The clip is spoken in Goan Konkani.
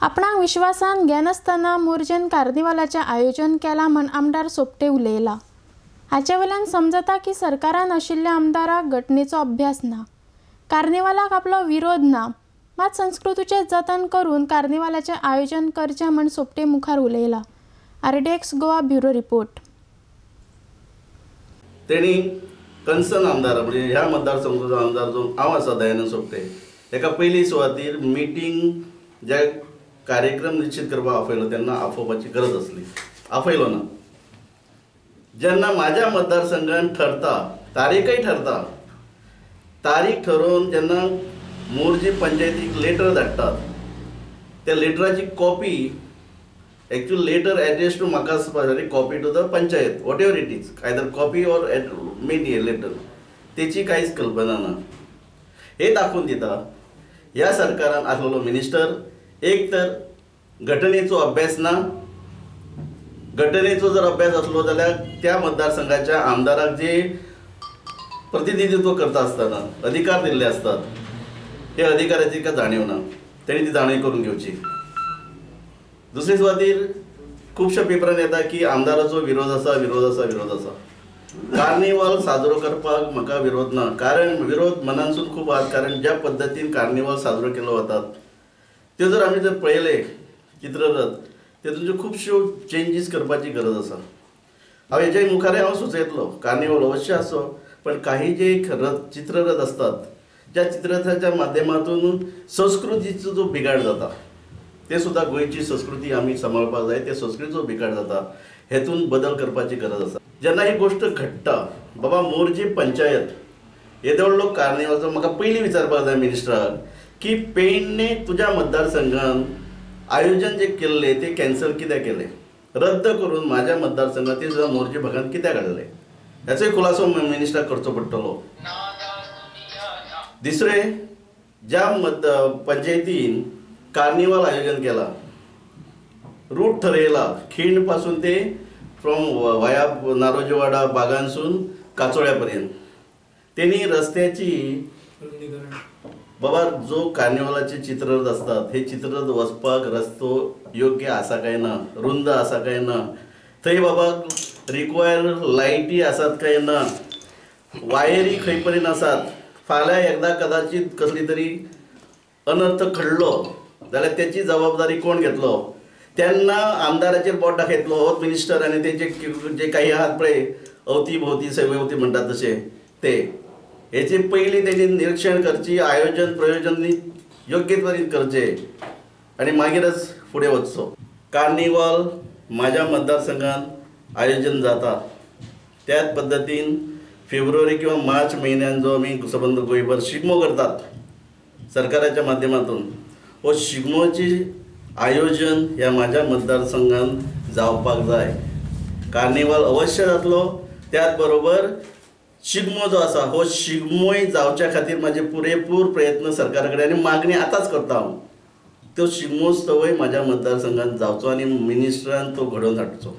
आपणाक विश्वासान घेनासतना मोरजेन कार्निवालाचें आयोजन केलां म्हण आमदार सोपटे उलयला. हाचे वयल्यान समजता की सरकारान आशिल्ल्या आमदाराक घटनेचो अभ्यास ना. कार्निवालाक आपलो विरोध ना, मात संस्कृतीचें जतन करून कार्निवालाचें आयोजन करचें म्हण सोपटे मुखार उलयला. RDX Goa bureau report. तेणी कन्सर्न आमदार म्हणजे ह्या मतदारसंघाचो आमदार जो हांव आसा दयानंद सोपटे हेका पयली सुवातीर मिटींग ज्या कार्यक्रम निश्चित करपाक आफयलो तेन्ना आफोवपाची गरज आसली, आफयलो ना. जेन्ना म्हाज्या मतदारसंघान ठरता तारीखय ठरता, तारीख ठरोवन जेन्ना मोरजी पंचायतीक लेटर धाडटात त्या लेटराची copy actual letter address to म्हाका आसपा जाय, copy to the panchayat whatever it is, either copy or main letter, तेची कांयच कल्पना ना. हे दाखोवन दिता ह्या सरकारान आसलेलो मिनिस्टर एक तर घटनेचो अभ्यास ना. घटनेचो जर अभ्यास आसलो जाल्यार त्या मतदारसंघाच्या आमदाराक जे प्रतिनिधित्व करता आसतना अधिकार दिल्ले आसतात हे अधिकाराची का जाणीव ना, तेणी ती जाणीव करून घेवची. दुसरे सुवातीर खुबश्या पेपरान येता की आमदाराचो विरोध आसा, विरोध आसा, विरोध आसा. कार्निवाल साजरो करपाक म्हाका विरोध ना, कारण विरोध मनानसून खूब आसा. कारण ज्या पद्दतीन कार्निवाल साजरो केलो वतात त्यो जर आमी जर पळयले चित्ररथ तेतून खुबश्यो चेंजीस करपाची गरज आसा. हांव हेच्या मुखारय हांव सुचयतलो कार्निवाल अवश्य आसचो, पण काही जे रथ चित्ररथ आसतात ज्या चित्ररथाच्या माध्यमातून संस्कृतीचो जो बिगाड जाता ते सुद्दां गोंयची संस्कृती आमी सांबाळपाक जाय, ते संस्कृतीचो बिगाड जाता हेतून बदल करपाची गरज आसा. जेन्ना ही गोश्ट घडटा बाबा मोरजी पंचायत येदो व्हडलो कार्निवालचो म्हाका पयलीं विचारपाक जाय मिनिस्टराक की पेडणे तुज्या मतदारसंघान आयोजन जे केल्लें तें कॅन्सल कित्याक केलें, रद्द करून म्हाज्या मतदारसंघात ते सुद्दां मोरजी भागान कित्याक हाडलें, हेचोय खुलासो मिनिस्टराक करचो पडटलो. दुसरें, ज्या मत पंचायतीन कार्निवाल आयोजन केला, रूट ठरयला खिंड पासून ते फ्रॉम वाया नारोजीवाडा बागांसून काचोळ्या पर्यंत, तेणी रस्त्याची बाबा जो कार्निवालाचे चित्ररथ असतात हे चित्ररथ वचपाक रस्तो योग्य आसा काय ना, रुंद आसा काय ना, थंय बाबा रिक्वायर लायटी आसात काय ना, वायरी खंय पर्यंत आसात, फाल्यां एकदां कदाचित कसली तरी अनर्थ घडलो जाल्यार त्याची जबाबदारी कोण घेतलो, तेन्ना आमदाराचेर बोट दाखयतलो होच मिनिस्टर आनी तेजे जे काही आहात पळय अवती भोवती सभोवती म्हणटात तशे ते हेचे पयलीं तेणी निरीक्षण करची, आयोजन प्रयोजन योग्य तरेन करचें आनी मागीरच फुडें वचचो. कार्निवाल म्हाज्या मतदारसंघात आयोजन जाता त्याच पद्दतीन फेब्रुवारी किंवा मार्च म्हयन्यान जो आमी सबंद गोंयभर शिगमो करतात सरकाराच्या माध्यमातून, हो शिगमोची आयोजन ह्या म्हाज्या मतदारसंघात जावपाक जाय. कार्निवाल अवश्य जातलो, त्याच बरोबर शिगमो जो आसा हो शिगमोय जावच्या खातीर म्हाजे पुरेपूर प्रयत्न सरकारा कडेन आनी मागणी आतांच करता हांव, तो शिगमोत्सवय म्हाज्या मतदारसंघात जावचो आनी मिनिस्टरान तो घडोवन हाडचो.